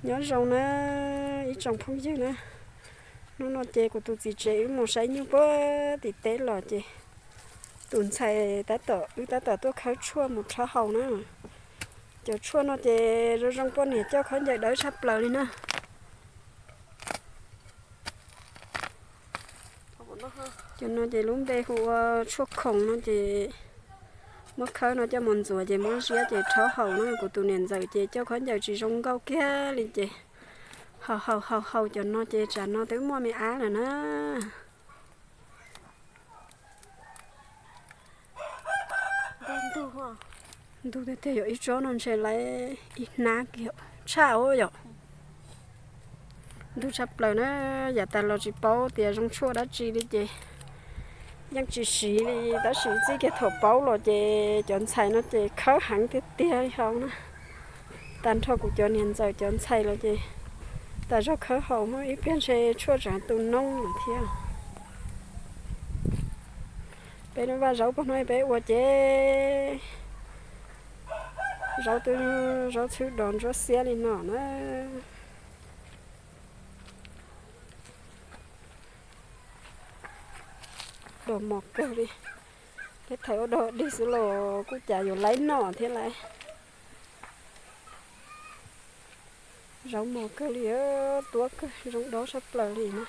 Nyob zoo na ib tsoom phooj ywg na, hnub no ces kuv tus txiv tsev wb mus saib nyuj puag tim teb los ces tus ntxhais tab tom, wb tab tom tuaj khawb tshuaj mus rhaub haus na. Cov tshuaj no ces zoo zoo poj niam coj khaub ncaws dawb tshaj plaws li na. Cov no ces lub npe hu ua tshuaj khoom no ces muab khawb no coj mus ntxuav ces muab ziab ces rhaub haus na. Kuv tus niam ntxawm ces coj khaub ncaws tsis zoo nkauj kiag li ces haus haus haus haus cov no ces tsam no twb muaj me ab lawm na. Ntug tiag tiag yom, ib tsob no ntshe lawv ib hnab kiag tshaj yom. Ntug tshaj plaws na, yav tas los tsis paub tias zoo tshuaj dab tsi li ces yeej tsis siv li, tab sis txij kiag thaum paub los ces cov ntxhais no ces khawb heev tiag tiag li hauv na. Tag nrho kuv cov niam ntxawm cov ntxhais los ces tas zog khawb haus, muaj ib pliag ntshe tshuaj tseem tu noob lawm thiab. Peb lub vaj zaub pog no peb ua ces zaub twb, zaub txhwb dos ntsuab xiab li no na. Dos mos kawg li. Peb thaij ua dog dig xwb los kuj cas yuav laib noj thiab lauj. Zaub mos kawg li, tuab kawg, zoo dob tshaj plaws li na.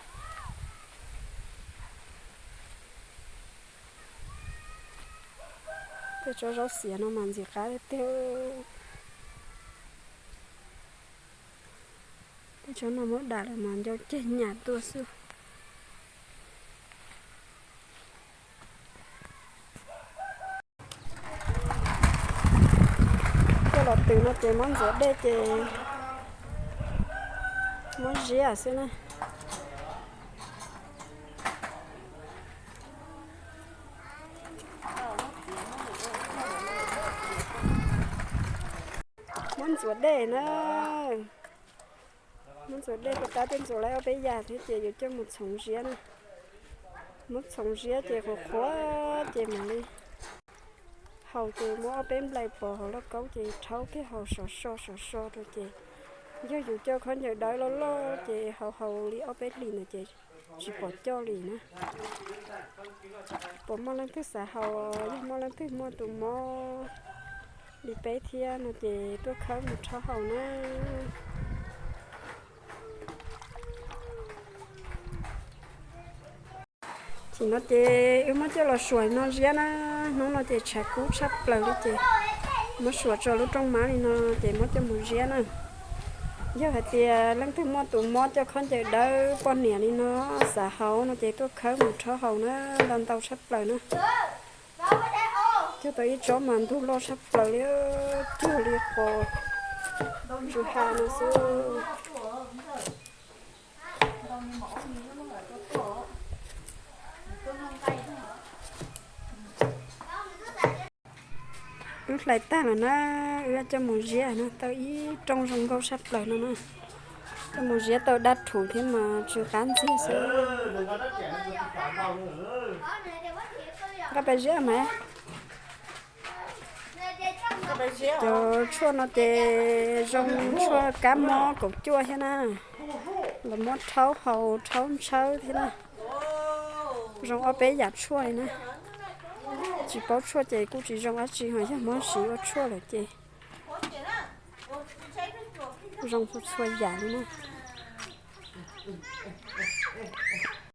Tej tsob zaub xiav no mas ntxim qab tiag tiag. Tej tsob no muab dam lawm mas ncau ceg nyam tuaj xwb. Coj los tws no ces muab ntxuav dej ces muab ziab xwb na. Muab ntxuav dej na. Muab ntxuav dej, puas tab twb ntxuav lawm ob peb yam thiab ces yuav coj mus txhoov ziab na. Muab txhoov ziab ces qhuav qhuav ces mam li haus, ces muab ob peb nplais pov hauv lauj kaub ces rhaub kiag haus sov so sov so rau ces yog yus coj khaub ncaws dawb loj loj ces haus haus li ob peb hlis ntawd ces tsis pom coj li na. Puas muaj leej twg xav haus, yog muaj leej twg muaj tus mob li peb thiab no ces tuaj khawb mus rhaub haus na. Chim no ces wb muab coj los suam no ziab na. Hnub no ces tshav kub tshaj plaws li ces muab suam tso lub rooj mab li no ces muab coj mus ziab na. Yog hais tias leej twg muaj tus mob coj khaub ncaws dawb poj niam li no xav haus no ces tuaj khawb mus rhaub haus na, ntau ntau tshaj plaws na. Cog tau ib tsob mas ntug loj tshaj plaws li, cuag li qos ntsuag ha no xwb. Wb hlais tag lawm na, wb coj mus ziab na, tau ib rooj zoo nkauj tshaj plaws no na. Coj mus ziab tau dab rhuv thiab mas tsw qab ntxiag xwb. Nqa pais ziab mas. Cov tshuaj no ces zoo tshuaj kab mob kaum cuaj thiab na, los muab rhaub haus rhaub ntshawb thiab na. Zoo ob peb yam tshuaj li na. Tsis paub tshuaj ces kuj tsis zoo dab tsi, ho yog muab siv ua tshuaj lawm ces zoo txhua txhua yam li na.